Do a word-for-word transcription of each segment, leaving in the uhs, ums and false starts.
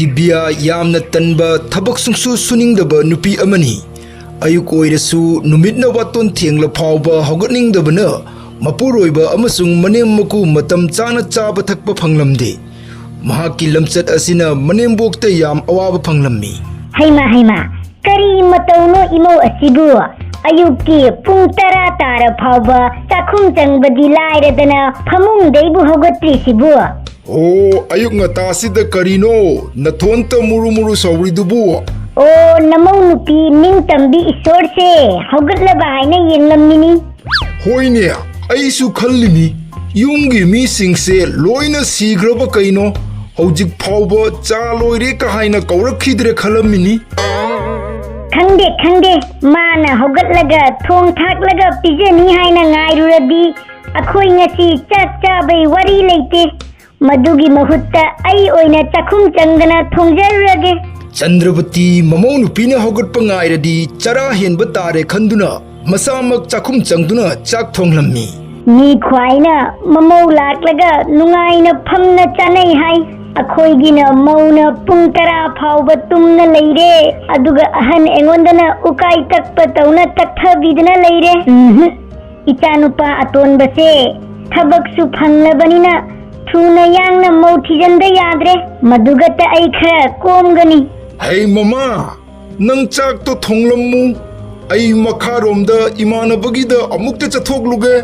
ꯗꯤꯕ꯭ꯌꯥ ꯌꯥꯝꯅ ꯇꯟꯕ, ꯊꯕꯛ ꯁꯨꯡꯁꯨ ꯁꯨꯅꯤꯡꯗꯕ ꯅꯨꯄꯤ ꯑꯃꯅꯤ꯫ ꯑꯌꯨꯛ ꯑꯣꯏꯔꯁꯨ ꯅꯨꯃꯤꯠꯅ ꯋꯥꯇꯣꯟ ꯊꯦꯡꯂ ꯐꯥꯎꯕ ꯍꯧꯒꯠꯅꯤꯡꯗꯕꯅ ꯃꯄꯨꯔꯣꯏꯕ ꯑꯃꯁꯨꯡ ꯃꯅꯦꯝ ꯃꯀꯨ ꯃꯇꯝ ꯆꯥꯅ ꯆꯥꯕ ꯊꯛꯄ ꯐꯪꯂꯝꯗꯦ꯫ ꯃꯍꯥꯛꯀꯤ ꯂꯝꯆꯠ ꯑꯁꯤꯅ ꯃꯅꯦꯝꯕꯣꯛꯇ ꯌꯥꯝ ꯑꯋꯥꯕ ꯐꯪꯂꯝꯃꯤ꯫ ꯍꯩꯃꯥ, ꯍꯩꯃꯥ, ꯀꯔꯤ ꯃꯇꯧꯅꯣ ꯏꯃꯧ ꯑꯁꯤꯕꯨ? ꯑꯌꯨꯛꯀꯤ ꯄꯨꯡ ꯇꯔꯥ ꯇꯥꯔ ꯐꯥꯎꯕ ꯆꯥꯛꯈꯨꯝ ꯆꯪꯕꯗꯤ ꯂꯥꯏꯔꯗꯅ ꯐꯃꯨꯡꯗꯩꯕꯨ ꯍꯧꯒꯠꯇ꯭ꯔꯤꯁꯤꯕꯨ? ꯑꯣ, ꯑꯌꯨꯛ ꯉꯟꯇꯥꯁꯤꯗ ꯀꯔꯤꯅꯣ? ꯅꯊꯣꯟꯇ ꯃꯨꯔꯨ ꯃꯨꯔꯨ ꯁꯧꯔꯤꯗꯨꯕꯨ? ꯑꯣ, ꯅꯃꯧ ꯅꯨꯄꯤ ꯅꯤꯡꯇꯝꯕꯤ ꯏꯁꯣꯔꯁꯦ ꯍꯧꯒꯠꯂꯕ ꯍꯥꯏꯅ ꯌꯦꯡꯂꯝꯃꯤꯅꯤ꯫ ꯍꯣꯏꯅꯦ, ꯑꯩꯁꯨ ꯈꯜꯂꯤꯃꯤ, ꯌꯨꯝꯒꯤ ꯃꯤꯁꯤꯡꯁꯦ ꯂꯣꯏꯅ ꯁꯤꯈ꯭ꯔꯕ ꯀꯩꯅꯣ? ꯍꯧꯖꯤꯛ ꯐꯥꯎꯕ ꯆꯥ ꯂꯣꯏꯔꯦ ꯀ ꯍꯥꯏꯅ ꯀꯧꯔꯛꯈꯤꯗ꯭ꯔꯦ ꯈꯜꯂꯝꯃꯤꯅꯤ꯫ ꯈꯪꯗꯦ, ꯈꯪꯗꯦ, ꯃꯥꯅ ꯍꯧꯒꯠꯂꯒ ꯊꯣꯡ ꯊꯥꯛꯂꯒ ꯄꯤꯖꯅꯤ ꯍꯥꯏꯅ ꯉꯥꯏꯔꯨꯔꯗꯤ ꯑꯩꯈꯣꯏ ꯉꯁꯤ ꯆꯥꯛ ꯆꯥꯕꯩ ꯋꯥꯔꯤ ꯂꯩꯇꯦ꯫ ꯃꯗꯨꯒꯤ ꯃꯍꯨꯠꯇ ꯑꯩ ꯑꯣꯏꯅ ꯆꯥꯛꯈꯨꯝ ꯆꯪꯗꯅ ꯊꯣꯡꯖꯔꯨꯔꯒꯦ꯫ ꯆꯟꯗ꯭ꯔꯕꯇꯤ ꯃꯃꯧ ꯅꯨꯄꯤꯅ ꯍꯧꯒꯠꯄ ꯉꯥꯏꯔꯗꯤ ꯆꯔꯥ ꯍꯦꯟꯕ ꯇꯥꯔꯦ ꯈꯟꯗꯨꯅ ꯃꯁꯥꯃꯛ ꯆꯥꯛꯈꯨꯝ ꯆꯪꯗꯨꯅ ꯆꯥꯛ ꯊꯣꯡꯂꯝꯃꯤ꯫ ꯃꯤ ꯈ꯭ꯋꯥꯏꯅ ꯃꯃꯧ ꯂꯥꯛꯂꯒ ꯅꯨꯡꯉꯥꯏꯅ ꯐꯝꯅ ꯆꯥꯅꯩ ꯍꯥꯏ꯫ ꯑꯩꯈꯣꯏꯒꯤꯅ ꯃꯧꯅ ꯄꯨꯡ ꯇꯔꯥ ꯐꯥꯎꯕ ꯇꯨꯝꯅ ꯂꯩꯔꯦ, ꯑꯗꯨꯒ ꯑꯍꯟ ꯑꯩꯉꯣꯟꯗꯅ ꯎꯀꯥꯏ ꯇꯛꯄ ꯇꯧꯅ ꯇꯛꯊꯕꯤꯗꯅ ꯂꯩꯔꯦ꯫ ꯎꯝꯍꯨꯝ꯫ ꯏꯆꯥꯅꯨꯄꯥ ꯑꯇꯣꯟꯕꯁꯦ ꯊꯕꯛꯁꯨ ꯐꯪꯂꯕꯅꯤꯅ ꯊꯨꯅ ꯌꯥꯡꯅ ꯃꯧ ꯊꯤꯖꯤꯟꯗ ꯌꯥꯗ꯭ꯔꯦ꯫ ꯃꯗꯨꯒꯇ ꯑꯩ ꯈꯔ ꯀꯣꯝꯒꯅꯤ꯫ ꯍꯩ ꯃꯃꯥ, ꯅꯪ ꯆꯥꯛꯇꯣ ꯊꯣꯡꯂꯝꯃꯨ, ꯑꯩ ꯃꯈꯥꯔꯣꯝꯗ ꯏꯃꯥꯟꯅꯕꯒꯤꯗ ꯑꯃꯨꯛꯇ ꯆꯠꯊꯣꯛꯂꯨꯒꯦ꯫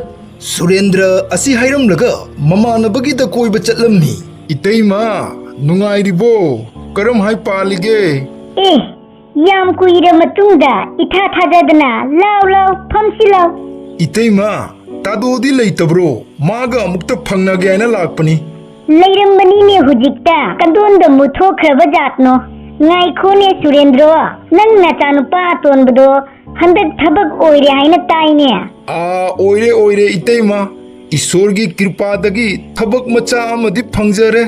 ꯁꯨꯔꯦꯟꯗ꯭ꯔ ꯑꯁꯤ ꯍꯥꯏꯔꯝꯂꯒ ꯃꯃꯥꯟꯅꯕꯒꯤꯗ ꯀꯣꯏꯕ ꯆꯠꯂꯝꯃꯤ꯫ ꯏꯇꯩꯃ, ꯅꯨꯡꯉꯥꯏꯔꯤꯕꯣ? ꯀꯔꯝ ꯍꯥꯏ ꯄꯥꯜꯂꯤꯒꯦ? ꯑꯦ, ꯌꯥꯝ ꯀꯨꯏꯔ ꯃꯇꯨꯡꯗ ꯏꯊꯥ ꯊꯥꯖꯗꯅ ꯂꯥꯎ ꯂꯥꯎ ꯐꯝꯁꯤ ꯂꯥꯎ꯫ ꯏꯇꯩꯃ, ꯇꯥꯗꯣꯗꯤ ꯂꯩꯇꯕ꯭ꯔꯣ? ꯃꯥꯒ ꯑꯃꯨꯛꯇ ꯐꯪꯅꯒꯦ ꯍꯥꯏꯅ ꯂꯥꯛꯄꯅꯤ꯫ ꯂꯩꯔꯝꯕꯅꯤꯅꯦ ꯍꯧꯖꯤꯛꯇ, ꯀꯗꯣꯟꯗ ꯃꯨꯠꯊꯣꯛꯈ꯭ꯔꯕ ꯖꯥꯠꯅꯣ꯫ ꯉꯥꯏꯈꯣꯅꯦ ꯁꯨꯔꯦꯟꯗ꯭ꯔꯣ, ꯅꯪ ꯅꯆꯥꯅꯨꯄꯥ ꯑꯇꯣꯟꯕꯗꯣ ꯍꯟꯗꯛ ꯊꯕꯛ ꯑꯣꯏꯔꯦ ꯍꯥꯏꯅ ꯇꯥꯏꯅꯦ꯫ ꯑꯥ, ꯑꯣꯏꯔꯦ, ꯑꯣꯏꯔꯦ, ꯏꯇꯩꯃ꯫ ꯏꯁꯣꯔꯒꯤ ꯀ꯭ꯔꯤꯄꯥꯗꯒꯤ ꯊꯕꯛ ꯃꯆꯥ ꯑꯃꯗꯤ ꯐꯪꯖꯔꯦ꯫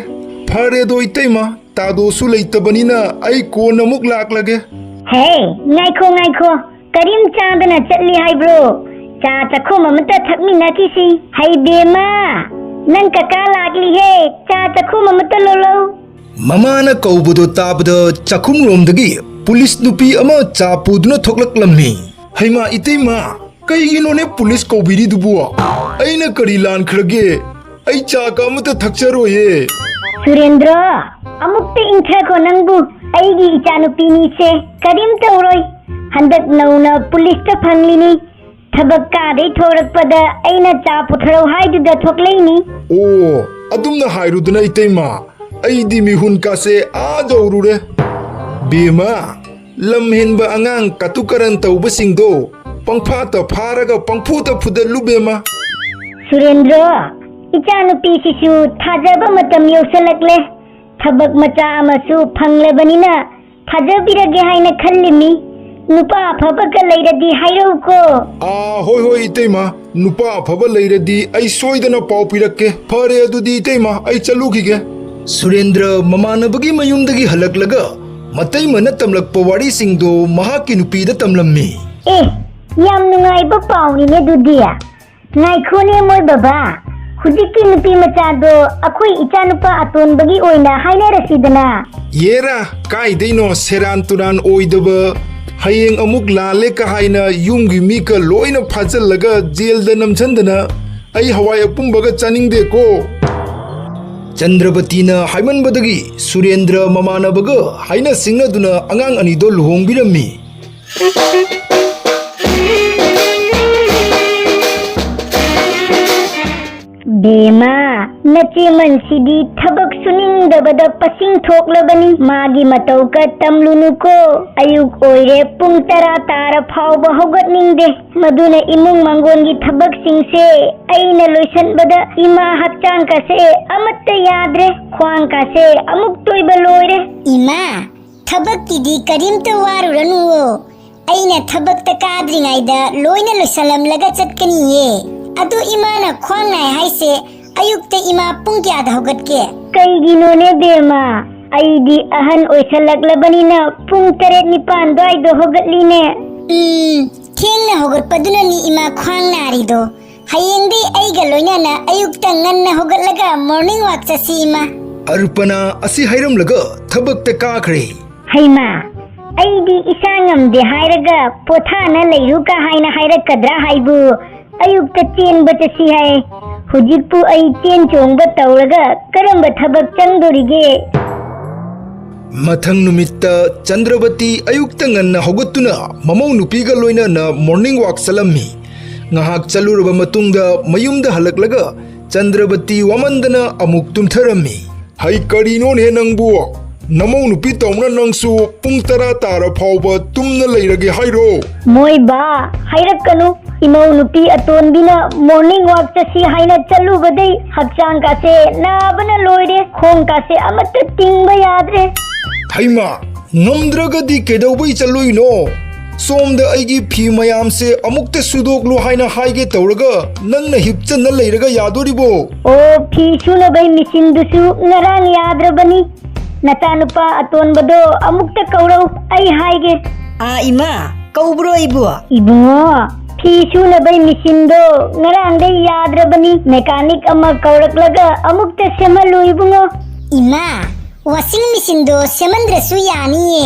ꯐꯔꯦꯗꯣ, ꯏꯇꯩꯃ, ꯇꯥꯗꯣꯁꯨ ꯂꯩꯇꯕꯅꯤꯅ ꯑꯩ ꯀꯣꯟꯅ ꯑꯃꯨꯛ ꯂꯥꯛꯂꯒꯦ꯫ ꯍꯦ, ꯉꯥꯏꯈꯣ, ꯉꯥꯏꯈꯣ꯫ ꯀꯔꯤꯝ ꯆꯥꯗꯅ ꯆꯠꯂꯤ ꯍꯥꯏꯕ꯭ꯔꯣ? ꯆꯥ ꯆꯥꯛꯈꯨꯝ ꯑꯃꯇ ꯊꯛꯃꯤꯟꯅꯈꯤꯁꯤ꯫ ꯍꯩ ꯕꯦꯝꯃ, ꯅꯪ ꯀꯀꯥ ꯂꯥꯛꯂꯤꯍꯦ, ꯆꯥ ꯆꯥꯛꯈꯨꯝ ꯑꯃꯇ ꯂꯣꯜꯂꯧ꯫ ꯃꯃꯥꯅ ꯀꯧꯕꯗꯣ ꯇꯥꯕꯗ ꯆꯥꯛꯈꯨꯝꯔꯣꯝꯗꯒꯤ ꯄꯨꯂꯤꯁ ꯅꯨꯄꯤ ꯑꯃ ꯆꯥ ꯄꯨꯗꯨꯅ ꯊꯣꯛꯂꯛꯂꯝꯃꯤ꯫ "ꯍꯩꯃꯥ, ꯏꯇꯩꯃ, ꯀꯩꯒꯤꯅꯣꯅꯦ ꯄꯨꯂꯤꯁ ꯀꯧꯕꯤꯔꯤꯗꯨꯕꯨ? ꯑꯩꯅ ꯀꯔꯤ ꯂꯥꯟꯈ꯭ꯔꯒꯦ? ꯑꯩ ꯆꯥꯒ ꯑꯃꯇ ꯊꯛꯆꯔꯣꯏꯌꯦ꯫" "ꯁꯨꯔꯦꯟꯗ꯭ꯔ, ꯑꯃꯨꯛꯇ ꯏꯪꯊꯈꯣ ꯅꯪꯕꯨ꯫ ꯑꯩꯒꯤ ꯏꯆꯥꯅꯨꯄꯤꯅꯤꯁꯦ, ꯀꯔꯤꯝ ꯇꯧꯔꯣꯏ꯫ ꯍꯟꯗꯛ ꯅꯧꯅ ꯄꯨꯂꯤꯁꯇ ꯐꯪꯂꯤꯅꯤ꯫ ꯊꯕꯛ ꯀꯥꯗꯩ ꯊꯣꯛꯂꯛꯄꯗ ꯑꯩꯅ ꯆꯥ ꯄꯨꯊꯔꯛꯎ ꯍꯥꯏꯗꯨꯗ ꯊꯣꯛꯂꯛꯏꯅꯤ꯫" "ꯑꯣ, ꯑꯗꯨꯝꯅ ꯍꯥꯏꯔꯨꯗꯅ, ꯏꯇꯩꯃ꯫ ꯑꯩꯗꯤ ꯃꯤꯍꯨꯟ ꯀꯥꯁꯦ ꯑꯥ ꯌꯧꯔꯨꯔꯦ꯫" "ꯕꯦꯝꯃ, ꯂꯝ ꯍꯦꯟꯕ ꯑꯉꯥꯡ ꯀꯇꯨ ꯀꯔꯟ ꯇꯧꯕꯁꯤꯡꯗꯣ ꯄꯪꯐꯥꯇ ꯐꯥꯔꯒ ꯄꯪꯐꯨꯗ ꯐꯨꯗꯠꯂꯨ, ꯕꯦꯝꯃ꯫" "ꯁꯨꯔꯦꯟꯗ꯭ꯔꯣ, ꯏꯆꯥꯅꯨꯄꯤꯁꯤꯁꯨ ꯊꯥꯖꯕ ꯃꯇꯝ ꯌꯧꯁꯜꯂꯛꯂꯦ꯫ ꯊꯕꯛ ꯃꯆꯥ ꯑꯃꯁꯨ ꯐꯪꯂꯕꯅꯤꯅ ꯊꯥꯖꯕꯤꯔꯒꯦ ꯍꯥꯏꯅ ꯈꯜꯂꯤꯃꯤ꯫ ꯅꯨꯄꯥ ꯑꯐꯕꯒ ꯂꯩꯔꯗꯤ ꯍꯥꯏꯔꯛꯎꯀꯣ꯫" "ꯑꯥ, ꯍꯣꯏ, ꯍꯣꯏ, ꯏꯇꯩꯃ꯫ ꯅꯨꯄꯥ ꯑꯐꯕ ꯂꯩꯔꯗꯤ ꯑꯩ ꯁꯣꯏꯗꯅ ꯄꯥꯎ ꯄꯤꯔꯛꯀꯦ꯫ ꯐꯔꯦ, ꯑꯗꯨꯗꯤ, ꯏꯇꯩꯃ, ꯑꯩ ꯆꯠꯂꯨꯈꯤꯒꯦ꯫" ꯁꯨꯔꯦꯟꯗ꯭ꯔ ꯃꯃꯥꯟꯅꯕꯒꯤ ꯃꯌꯨꯝꯗꯒꯤ ꯍꯜꯂꯛꯂꯒ ꯃꯇꯩꯃꯅ ꯇꯝꯂꯛꯄ ꯋꯥꯔꯤꯁꯤꯡꯗꯣ ꯃꯍꯥꯛꯀꯤ ꯅꯨꯄꯤꯗ ꯇꯝꯂꯝꯃꯤ꯫ "ꯑꯦ, ꯌꯥꯝ ꯅꯨꯡꯉꯥꯏꯕ ꯄꯥꯎꯅꯤꯅꯦ ꯑꯗꯨꯗꯤ꯫ ꯉꯥꯏꯈꯣꯅꯦ ꯃꯣꯏ ꯕꯕꯥ, ꯍꯧꯖꯤꯛꯀꯤ ꯅꯨꯄꯤ ꯃꯆꯥꯗꯣ ꯑꯩꯈꯣꯏ ꯏꯆꯥꯅꯨꯄꯥ ꯑꯇꯣꯟꯕꯒꯤ ꯑꯣꯏꯅ ꯍꯥꯏꯅꯔꯁꯤꯗꯅ꯫" "ꯌꯦꯔꯥ, ꯀꯥꯏꯗꯩꯅꯣ ꯁꯦꯔꯥꯟ ꯇꯨꯔꯥꯟ ꯑꯣꯏꯗꯕ꯫ ꯍꯌꯦꯡ ꯑꯃꯨꯛ ꯂꯥꯜꯂꯦ ꯀ ꯍꯥꯏꯅ ꯌꯨꯝꯒꯤ ꯃꯤꯒ ꯂꯣꯏꯅ ꯐꯥꯖꯤꯜꯂꯒ ꯖꯦꯜꯗ ꯅꯝꯁꯤꯟꯗꯅ ꯑꯩ ꯍꯋꯥꯏ ꯑꯄꯨꯝꯕꯒ ꯆꯥꯅꯤꯡꯗꯦꯀꯣ꯫" ꯆꯟꯗ꯭ꯔꯕꯇꯤꯅ ꯍꯥꯏꯃꯟꯕꯗꯒꯤ ꯁꯨꯔꯦꯟꯗ꯭ꯔ ꯃꯃꯥꯟꯅꯕꯒ ꯍꯥꯏꯅ ꯁꯤꯡꯅꯗꯨꯅ ꯑꯉꯥꯡ ꯑꯅꯤꯗꯣ ꯂꯨꯍꯣꯡꯕꯤꯔꯝꯃꯤ꯫ "ꯕꯦꯃꯥ, ꯅꯆꯦꯃꯟꯁꯤꯗꯤ ꯊꯕꯛ ꯁꯨꯅꯤꯡꯗꯕꯗ ꯄꯁꯤꯡ ꯊꯣꯛꯂꯕꯅꯤ꯫ ꯃꯥꯒꯤ ꯃꯇꯧꯒ ꯇꯝꯂꯨꯅꯨꯀꯣ꯫ ꯑꯌꯨꯛ ꯑꯣꯏꯔꯦ, ꯄꯨꯡ ꯇꯔꯥ ꯇꯥꯔ ꯐꯥꯎꯕ ꯍꯧꯒꯠꯅꯤꯡꯗꯦ꯫ ꯃꯗꯨꯅ ꯏꯃꯨꯡ ꯃꯪꯒꯣꯟꯒꯤ ꯊꯕꯛꯁꯤꯡꯁꯦ ꯑꯩꯅ ꯂꯣꯏꯁꯤꯟꯕꯗ ꯏꯃꯥ ꯍꯛꯆꯥꯡꯒꯁꯦ ꯑꯃꯠꯇ ꯌꯥꯗ꯭ꯔꯦ꯫ ꯈ꯭ꯋꯥꯡꯒꯁꯦ ꯑꯃꯨꯛ ꯇꯣꯏꯕ ꯂꯣꯏꯔꯦ꯫" "ꯏꯃꯥ, ꯊꯕꯛꯀꯤꯗꯤ ꯀꯔꯤꯝꯇ ꯋꯥꯔꯨꯔꯅꯨꯋꯣ꯫ ꯑꯩꯅ ꯊꯕꯛꯇ ꯀꯥꯗ꯭ꯔꯤꯉꯩꯗ ꯂꯣꯏꯅ ꯂꯣꯏꯁꯤꯜꯂꯝꯂꯒ ꯆꯠꯀꯅꯤꯌꯦ꯫ ꯑꯗꯨ ꯏꯃꯥꯅ ꯈ꯭ꯋꯥꯡ ꯅꯥꯏ ꯍꯥꯏꯁꯦ, ꯑꯌꯨꯛꯇ ꯏꯃꯥ ꯄꯨꯡ ꯀꯌꯥꯗ ꯍꯧꯒꯠꯀꯦ?" "ꯀꯩꯒꯤꯅꯣꯅꯦ ꯕꯦꯃꯥ? ꯑꯩꯗꯤ ꯑꯍꯟ ꯑꯣꯏꯁꯜꯂꯛꯂꯕꯅꯤꯅ ꯄꯨꯡ ꯇꯔꯦꯠ ꯅꯤꯄꯥꯟ ꯑꯗꯨꯋꯥꯏꯗ ꯍꯧꯒꯠꯂꯤꯅꯦ꯫" "ꯎꯝ, ꯊꯦꯡꯅ ꯍꯧꯒꯠꯄꯗꯨꯅꯅꯤ ꯏꯃꯥ ꯈ꯭ꯋꯥꯡ ꯅꯥꯔꯤꯗꯣ꯫ ꯍꯌꯦꯡꯗꯤ ꯑꯩꯒ ꯂꯣꯏꯅꯅ ꯑꯌꯨꯛꯇ ꯉꯟꯅ ꯍꯧꯒꯠꯂꯒ morning walk ꯆꯠꯁꯤ ꯏꯃꯥ꯫" ꯑꯔꯄꯅꯥ ꯑꯁꯤ ꯍꯥꯏꯔꯝꯂꯒ ꯊꯕꯛꯇ ꯀꯥꯈ꯭ꯔꯦ꯫ "ꯍꯩꯃꯥ, ꯑꯩꯗꯤ ꯏꯁꯥ ꯉꯝꯗꯦ ꯍꯥꯏꯔꯒ ꯄꯣꯊꯥꯅ ꯂꯩꯔꯨꯀ ꯍꯥꯏꯅ ꯍꯥꯏꯔꯛꯀꯗ꯭ꯔꯥ ꯍꯥꯏꯕꯨ, ꯑꯌꯨꯛꯇ ꯆꯦꯟꯕ ꯆꯠꯁꯤ ꯍꯥꯏ꯫ ꯍꯧꯖꯤꯛꯄꯨ ꯑꯩ ꯆꯦꯟ ꯆꯣꯡꯕ ꯇꯧꯔꯒ ꯀꯔꯝꯕ ꯊꯕꯛ ꯆꯪꯗꯣꯔꯤꯒꯦ?" ꯃꯊꯪ ꯅꯨꯃꯤꯠꯇ ꯆꯟꯗ꯭ꯔꯕꯇꯤ ꯑꯌꯨꯛꯇ ꯉꯟꯅ ꯍꯧꯒꯠꯇꯨꯅ ꯃꯃꯧ ꯅꯨꯄꯤꯒ ꯂꯣꯏꯅꯅ morning walk ꯆꯠꯂꯝꯃꯤ꯫ ꯉꯥꯏꯍꯥꯛ ꯆꯠꯂꯨꯔꯕ ꯃꯇꯨꯡꯗ ꯃꯌꯨꯝꯗ ꯍꯜꯂꯛꯂꯒ ꯆꯟꯗ꯭ꯔꯕꯇꯤ ꯋꯥꯃꯟꯗꯅ ꯑꯃꯨꯛ ꯇꯨꯝꯊꯔꯝꯃꯤ꯫ "ꯍꯩ, ꯀꯔꯤꯅꯣꯅꯦ ꯅꯪꯕꯨ? ꯅꯃꯧ ꯅꯨꯄꯤ ꯇꯧꯅ ꯅꯪꯁꯨ ꯄꯨꯡ ꯇꯔꯥ ꯇꯥꯔ ꯐꯥꯎꯕ ꯇꯨꯝꯅ ꯂꯩꯔꯒꯦ ꯍꯥꯏꯔꯣ?" "ꯃꯣꯏ ꯕꯥ, ꯍꯥꯏꯔꯛꯀꯅꯨ꯫ ꯏꯃꯧ ꯅꯨꯄꯤ ꯑꯇꯣꯟꯕꯤꯅ morning walk ꯆꯠꯁꯤ ꯍꯥꯏꯅ ꯆꯠꯂꯨꯕꯗꯩ ꯍꯛꯆꯥꯡ ꯀꯥꯁꯦ ꯅꯥꯕꯅ ꯂꯣꯏꯔꯦ꯫ ꯈꯣꯡ ꯀꯥꯁꯦ ꯑꯃꯠꯇ ꯇꯤꯡꯕ ꯌꯥꯗ꯭ꯔꯦ꯫" "ꯍꯩꯃꯥ, ꯉꯝꯗ꯭ꯔꯒꯗꯤ ꯀꯩꯗꯧꯕꯩ ꯆꯠꯂꯨꯏꯅꯣ? ꯁꯣꯝꯗ ꯑꯩꯒꯤ ꯐꯤ ꯃꯌꯥꯝꯁꯦ ꯑꯃꯨꯛꯇ ꯁꯨꯗꯣꯛꯂꯨ ꯍꯥꯏꯅ ꯍꯥꯏꯒꯦ ꯇꯧꯔꯒ ꯅꯪꯅ ꯍꯤꯞꯆꯟꯅ ꯂꯩꯔꯒ ꯌꯥꯗꯣꯔꯤꯕꯣ?" "ꯑꯣ, ꯐꯤ ꯁꯨꯅꯕꯩ ꯃꯦꯆꯤꯟꯗꯨꯁꯨ ꯉꯔꯥꯡ ꯌꯥꯗ꯭ꯔꯕꯅꯤ꯫ ꯅꯆꯥꯅꯨꯄꯥ ꯑꯇꯣꯟꯕꯗꯣ ꯑꯃꯨꯛꯇ ꯀꯧꯔꯧ, ꯑꯩ ꯍꯥꯏꯒꯦ꯫" "ꯑꯥ, ꯏꯃꯥ, ꯀꯧꯕ꯭ꯔꯣ ꯑꯩꯕꯨ?" "ꯏꯕꯨꯡꯉꯣ, ꯐꯤ ꯁꯨꯅꯕꯩ ꯃꯦꯆꯤꯟꯗꯣ ꯉꯔꯥꯡꯗꯩ ꯌꯥꯗ꯭ꯔꯕꯅꯤ꯫ ꯃꯦꯀꯥꯅꯤꯛ ꯑꯃ ꯀꯧꯔꯛꯂꯒ ꯑꯃꯨꯛꯇ ꯁꯦꯝꯍꯜꯂꯨ ꯏꯕꯨꯡꯉꯣ꯫" "ꯏꯃꯥ, washing machineꯗꯣ ꯁꯦꯝꯍꯟꯗ꯭ꯔꯁꯨ ꯌꯥꯅꯤꯌꯦ꯫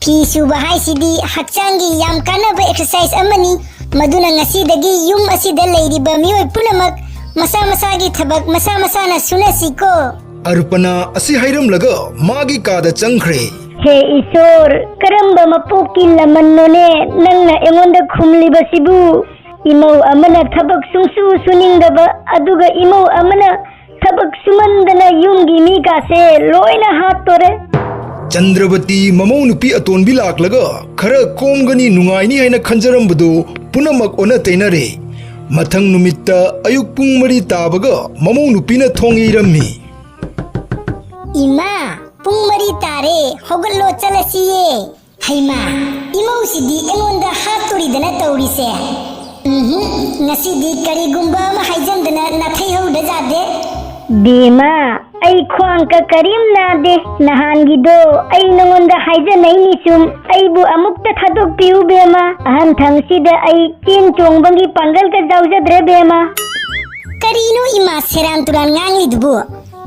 ꯐꯤ ꯁꯨꯕ ꯍꯥꯏꯁꯤꯗꯤ ꯍꯛꯆꯥꯡꯒꯤ ꯌꯥꯝ ꯀꯥꯟꯅꯕ exercise ꯑꯃꯅꯤ꯫ ꯃꯗꯨꯅ ꯉꯁꯤꯗꯒꯤ ꯌꯨꯝ ꯑꯁꯤꯗ ꯂꯩꯔꯤꯕ ꯃꯤꯑꯣꯏ ꯄꯨꯝꯅꯃꯛ ꯃꯁꯥ ꯃꯁꯥꯒꯤ ꯊꯕꯛ ꯃꯁꯥ ꯃꯁꯥꯅ ꯁꯨꯅꯁꯤꯀꯣ꯫" ꯑꯔꯄꯅꯥ ꯑꯁꯤ ꯍꯥꯏꯔꯝꯂꯒ ꯃꯥꯒꯤ ꯀꯥꯗ ꯆꯪꯈ꯭ꯔꯦ꯫ "ꯍꯦ ꯏꯁꯣꯔ, ꯀꯔꯝꯕ ꯃꯄꯣꯛꯀꯤ ꯂꯃꯟꯅꯣꯅꯦ ꯅꯪꯅ ꯑꯩꯉꯣꯟꯗ ꯈꯨꯝꯂꯤꯕꯁꯤꯕꯨ? ꯏꯃꯧ ꯑꯃꯅ ꯊꯕꯛ ꯁꯨꯡꯁꯨ ꯁꯨꯅꯤꯡꯗꯕ, ꯑꯗꯨꯒ ꯏꯃꯧ ꯑꯃꯅ ꯊꯕꯛ ꯁꯨꯃꯟꯗꯅ ꯌꯨꯝꯒꯤ ꯃꯤ ꯀꯥꯁꯦ ꯂꯣꯏꯅ ꯍꯥꯠꯇꯣꯔꯦ꯫" ꯆꯟꯗ꯭ꯔꯕꯇꯤ ꯃꯃꯧ ꯅꯨꯄꯤ ꯑꯇꯣꯟꯕꯤ ꯂꯥꯛꯂꯒ ꯈꯔ ꯀꯣꯝꯒꯅꯤ, ꯅꯨꯡꯉꯥꯏꯅꯤ ꯍꯥꯏꯅ ꯈꯟꯖꯔꯝꯕꯗꯨ ꯄꯨꯝꯅꯃꯛ ꯑꯣꯟꯅ ꯇꯩꯅꯔꯦ꯫ ꯃꯊꯪ ꯅꯨꯃꯤꯠꯇ ꯑꯌꯨꯛ ꯄꯨꯡ ꯃꯔꯤ ꯇꯥꯕꯒ ꯃꯃꯧ ꯅꯨꯄꯤꯅ ꯊꯣꯡ ꯌꯩꯔꯝꯃꯤ꯫ "ꯏꯃꯥ, ꯄꯨꯡ ꯃꯔꯤ ꯇꯥꯔꯦ, ꯍꯧꯒꯠꯂꯣ, ꯆꯠꯂꯁꯤꯌꯦ꯫" "ꯍꯩꯃꯥ, ꯏꯃꯧꯁꯤꯗꯤ ꯑꯩꯉꯣꯟꯗ ꯍꯥꯠꯇꯣꯔꯤꯗꯅ ꯇꯧꯔꯤꯁꯦ꯫ ꯎꯝꯍꯨꯝ, ꯉꯁꯤꯗꯤ ꯀꯔꯤꯒꯨꯝꯕ ꯑꯃ ꯍꯥꯏꯖꯟꯗꯅ ꯅꯥꯊꯩꯍꯧꯗꯖꯥꯠꯗꯦ꯫" "ꯕꯦꯃꯥ, ꯑꯩ ꯈ꯭ꯋꯥꯡꯀ ꯀꯔꯤꯝ ꯅꯥꯗꯦ꯫ ꯅꯍꯥꯟꯒꯤꯗꯣ ꯑꯩ ꯅꯉꯣꯟꯗ ꯍꯥꯏꯖꯅꯩꯅꯤ ꯁꯨꯝ, ꯑꯩꯕꯨ ꯑꯃꯨꯛꯇ ꯊꯥꯗꯣꯛꯄꯤꯌꯨ ꯕꯦꯃꯥ꯫ ꯑꯍꯟ ꯊꯪꯁꯤꯗ ꯑꯩ ꯆꯦꯟ ꯆꯣꯡꯕꯒꯤ ꯄꯥꯡꯒꯜꯒ ꯌꯥꯎꯖꯗ꯭ꯔꯦ ꯕꯦꯃꯥ꯫" "ꯀꯔꯤꯅꯣ ꯏꯃꯥ ꯁꯦꯔꯥꯟ ꯇꯨꯔꯥꯟ ꯉꯥꯡꯂꯤꯗꯨꯕꯨ?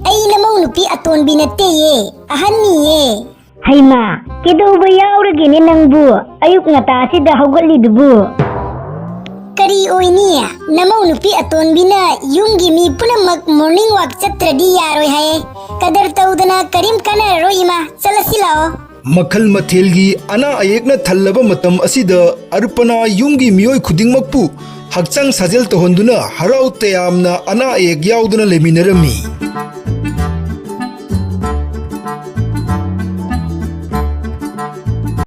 ꯑꯩ ꯅꯃꯧ ꯅꯨꯄꯤ ꯑꯇꯣꯟꯕꯤ ꯅꯠꯇꯦꯌꯦ, ꯑꯍꯟꯅꯤꯌꯦ꯫ ꯍꯩꯃꯥ, ꯀꯩꯗꯧꯕ ꯌꯥꯎꯔꯒꯦꯅꯦ ꯅꯪꯕꯨ ꯑꯌꯨꯛ ꯉꯟꯇꯥꯁꯤꯗ ꯍꯧꯒꯠꯂꯤꯗꯨꯕꯨ? ꯀꯔꯤ ꯑꯣꯏꯅꯤ? ꯅꯃꯧ ꯅꯨꯄꯤ ꯑꯇꯣꯟꯕꯤꯅ ꯌꯨꯝꯒꯤ ꯃꯤ ꯄꯨꯝꯅꯃꯛ morning walk ꯆꯠꯇ꯭ꯔꯗꯤ ꯌꯥꯔꯣꯏ ꯍꯥꯏꯌꯦ꯫ ꯀꯗꯔ ꯇꯧꯗꯅ ꯀꯔꯤꯝ ꯀꯥꯟꯅꯔꯔꯣꯏ ꯏꯃꯥ, ꯆꯠꯂꯁꯤ ꯂꯥꯛꯑꯣ꯫ ꯃꯈꯜ ꯃꯊꯦꯜꯒꯤ ꯑꯅꯥ ꯑꯌꯦꯛꯅ ꯊꯜꯂꯕ ꯃꯇꯝ ꯑꯁꯤꯗ ꯑꯔꯄꯅꯥ ꯌꯨꯝꯒꯤ ꯃꯤꯑꯣꯏ ꯈꯨꯗꯤꯡꯃꯛꯄꯨ ꯍꯛꯆꯥꯡ ꯁꯥꯖꯦꯜ ꯇꯧꯍꯟꯗꯨꯅ ꯍꯔꯥꯎ ꯇꯌꯥꯝꯅ ꯑꯅꯥ ꯑꯌꯦꯛ ꯌꯥꯎꯗꯅ ꯂꯩꯃꯤꯟꯅꯔꯝꯃꯤ꯫